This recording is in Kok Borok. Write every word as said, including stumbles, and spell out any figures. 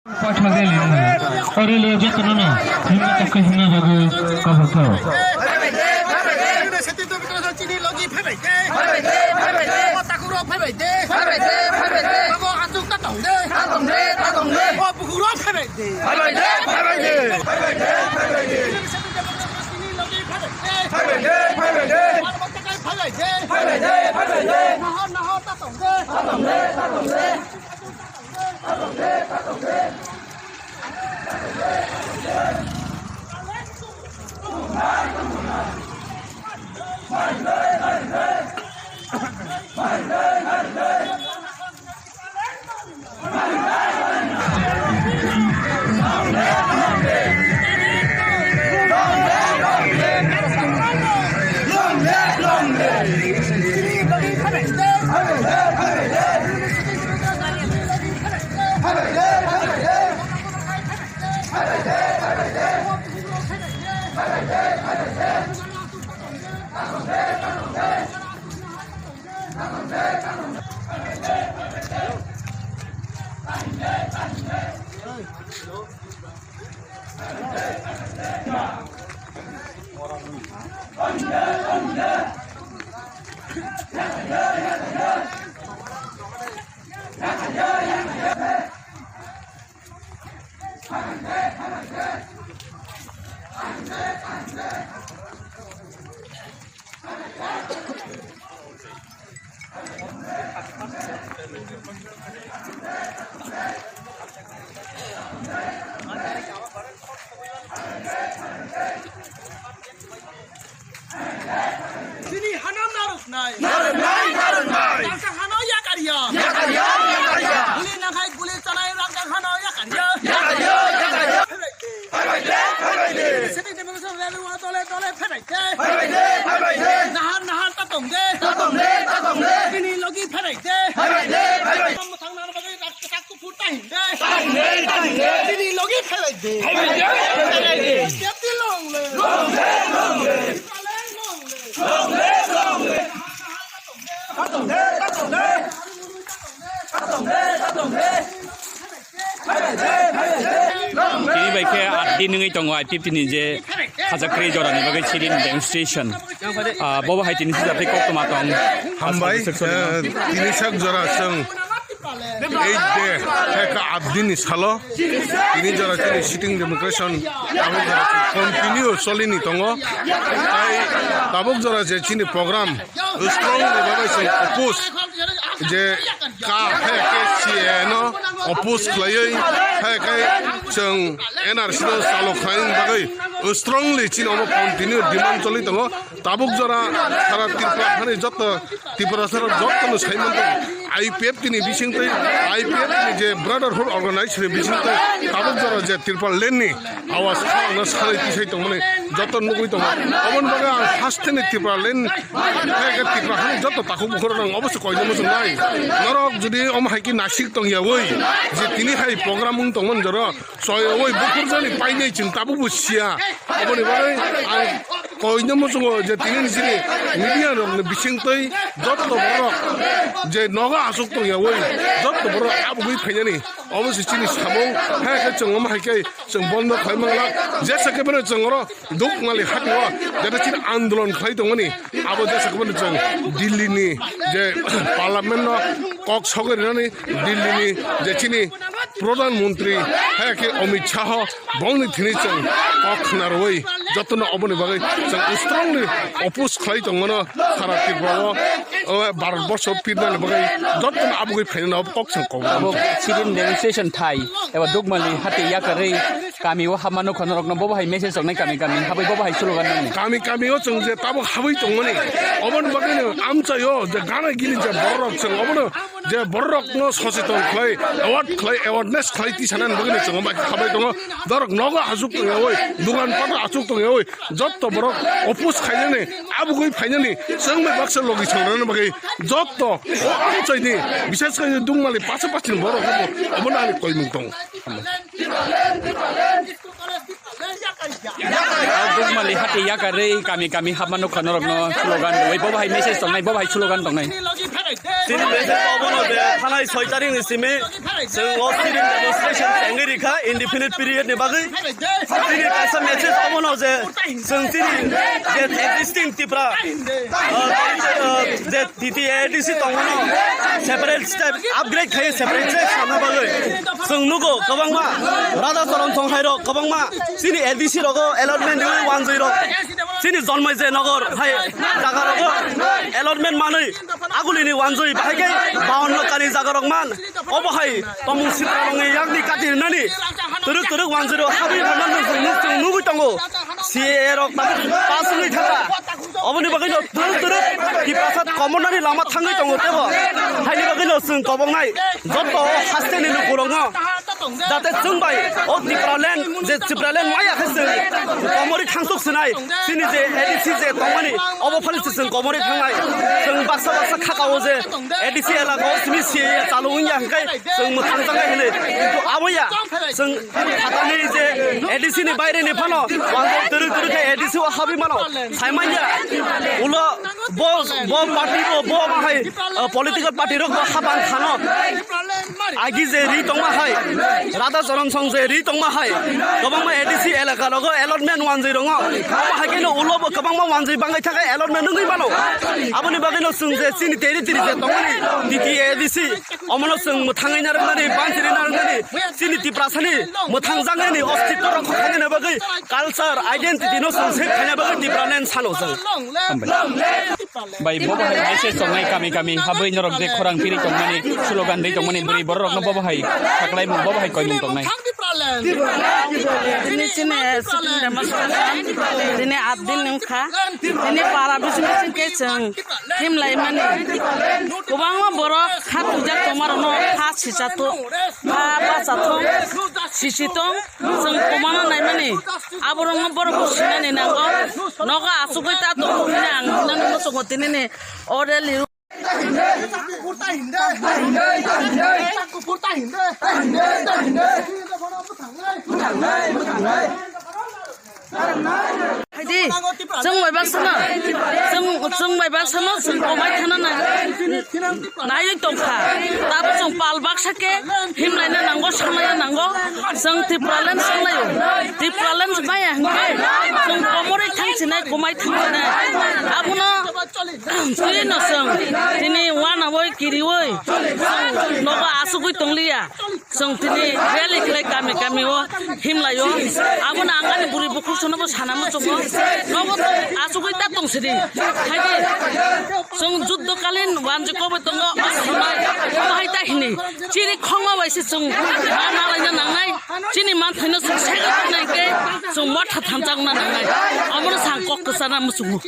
Pathak rally wngmano. O rally o jotono no himna tokhe himna bagwi kabul kho. Chini logi phaibai de. Phaibai de, phaibai de. O takhuk rok phaibai de. Phaibai de, phaibai de. Abo aswk ta tong de. Ta tong de, ta tong de. O bukhuk rok phaibai de. Phaibai de, phaibai de. Phaibai de, phaibai de. Chini logi phaibai de. Phaibai de, phaibai de. Abo takhuk phaibai de. Phaibai de, phaibai de. Nahor, nahor ta tong de. Ta tong de, ta tong de. Chini hano narwknai. Narwknai, narwknai. Rangchak hano yakarya. Yakarya, yakarya. Guli nangkhai guli chanai rangchak hano yakarya. Yakarya, yakarya. Phaibai de. Phaibai de, phaibai de. Sitting Democratic Rally o dole dole phaibai de. Phaibai de, phaibai de. Nahar nahar ta tong de. Ta tong de, ta tong de. Chini logi phaibai de. Phaibai de, phaibai. Mwthang nang bagwi rak tak kuphur ta hin de. Ta hin de, ta hin de. Chini logi phaibai de. Phaibai de, phaibai de. Step di long le. Long le, long le. Long le, long le. Tini bai khe aat din wngwi tongo I P F T ni je khajakrwi jorani bagwi sit-in demonstration. Ah, bobo hai tini sijak tei koktwma tong. Hambai, Section eh, tini sak jora chwng eight day, hai kha aat din ni salo. Tini jora chini sitting demonstration abo jora chwng continue cholini tongo. Tai tabuk jora je chini program strongly bagwi chwng oppose je ka hai khe C A A no oppose khlaiwi hai khe chwng N R C no chalo khlaini bagwi strongly chini omo continue demand choli tongo. Tabuk jora sara Tripura hani joto Tripura sara joto no sai manto I P F T ni bising twi I P F T ni je brotherhood organization ni bising twi tabuk jora je Tripura land ni awas khana salai tisai tongmani joto nugwi tongo. Oboni bagwi ang haste ni Tripura land hai khe Tripura hani joto takhuk bukhuk rok ang obosi koino muchung nai. Norok jodi omo hai khe nasik tong yawi je tini hai program wng tongmani jora Soyoi bukhurjani painai chwng tabukbo siya. Aboni bagwi ang koino muchungo je tini chini media rokni bisingtwi jotto borok je nogo aswk tongyawi jotto borok abugwi phainani obo se chini samung. Hai khe chwng omo hai khe chwng bondo khlai mangla. Jesa khe bono chwng oro Dukmali hatio jeta chini andolon khlai tongmani abo jesa khe bono chwng Delhi ni je parliament no kok sogwi rinani Delhi ni je chini Pradhan Mantri hai khe Amit Shah bongni thini chwng kok khna rwi jotono oboni bagwi chwng strongly oppose khlai tongmano sara Tripura o, o Bharat borsho pirnani bagwi jotono abugwi phainani obo kok chwng kok. Abo sit-in demonstration thai eba Dukmali hati yakarwi kami o hapma nukha norokno bobo hai message roknai kami kami habwi bobo hai slogan nani. Kami kami o chwng je tabuk habwi tongmani oboni bagwino amchaio je gana gini je bororok chwng obono je bororokno socheton khlai, award khlai, awareness khlai tisanani bagwino chwng bai khabai tongo. Borok nogo aswk tongyawi, dugan pato aswk tongyawi, jotto borok oppose khainani, abugwi phainani, chwng bai baksa logi songrani bagwi jotto o amchaini, bises khe Dukmali pacha pachini borok obo, obono ani koimung tongo. Dukmali hati yakarwi kami kami hapma nukha norokno slogan rwwi bobo hai message tongnai, bobo hai slogan tongnai. Chini message obono je thanai soi tarik ni simi chwng o sit-in demonstration tengwi rikha indefinite period ni bagwi. Chini kaisa message obono je chwng chini je existing Tipra, uh, uh, je T T A D C tongmano separate state upgrade khai separate state samna bagwi. Chwng nugo kwbangma Radha Charan Song hai rok kwbangma chini A D C rogo allotment riwi wanjwi rok chini Jonmai je nogor hai jaga rogo allotment manwi agulini wanjwi bahai khe bawanno kani jaga rok man obo hai tomung sitra rongni yakni kati rinani twrwk twrwk wanjwi rok habwi manna nung chwng nugwi tongo. C A A rok tabuk pass wngwi thangkha. Oboni bagwino twrwk twrwk Tiprasa komornani lama thangwi tongo tebo. Haini bagwino chwng kobongnai joto hasteni lukurokno jate chwng bai o Tipraland je Tipraland maya khe chwng komori thangsuk sinai chini je A D C je tongmani obo phali se chwng komori thangnai. Chwng baksa baksa khakao je A D C elaka o simi C A A chalo wngya hwnkhe chwng mwthang changnai hwnwi. Kintu abo ya chwng Phatani je A D C ni baire ni phano wanjwi twrwk twrwk khe A D C o habwi mano. Saimanya ulo bo bo party bo bo ma hai, uh, political party rok bo habang khano. Agi je ri tongma hai Radha Charan Song je ri tongma hai kwbangma A D C elaka rogo allotment wanjwi rongo. Omo hai khe no ulo bo kwbangma wanjwi bangai thakai allotment wngwi mano. Aboni bagwi no chwng je chini territory je tongmani T T A D C omono chwng mwthangwi narwknani, bansiri narwknani, chini Tiprasani mwthangjaknani ostitto rok khaina bagwi, culture, identity no chwng save khaina bagwi Tipraland sano chwng. Bai, bo bahai message tongnai kami kami, habwi norok je khorang piri tongmani, slogan dei tongmani, bwrwi borok rokno bo bahai saklai mung, bo bahai koimung tongnai. Tini chini sitting demonstration, tini at din wngkha, tini para bising bising khe chwng himlai mani. Kwbangma borok kha twijak tongmarokno kha sichathok, kha bachathok, sisitong, chwng kwmana naimani. Aborokno borok bo sinani nango. Nogo achugwi ta tongo hwnwi ang hinani muchungo tinini o rally. Haidi, chwng bai baksa no, chwng, chwng bai baksa no, chwng komai thana na. Naiwi tongkha. Tabo chwng pal baksa khe himlaina nango, sanaina nango. Chwng Tipraland sanaio. Tipraland maya hwnkhe chwng komorwi thangsinai, komai thangsinai. Abono chwlino chwng tini uanaboi kiriwi chwng nogo achugwi tongliya. Chwng tini rally khlai kami kami o himlai o. Abono ang ani bwrwi bukhuk sono bo sana muchungo. Nogo to achugwi ta tong sidi. Haidi. Chwng juddo kalin wanjwi koboi tongo o sinai. Omo hai ta hini. Chini khongma bai se chwng ma nalaina nangnai. Chini manthaino chwng segwi tongnai khe chwng motha thanchakna nangnai. Omono sang kok kwchana muchungo.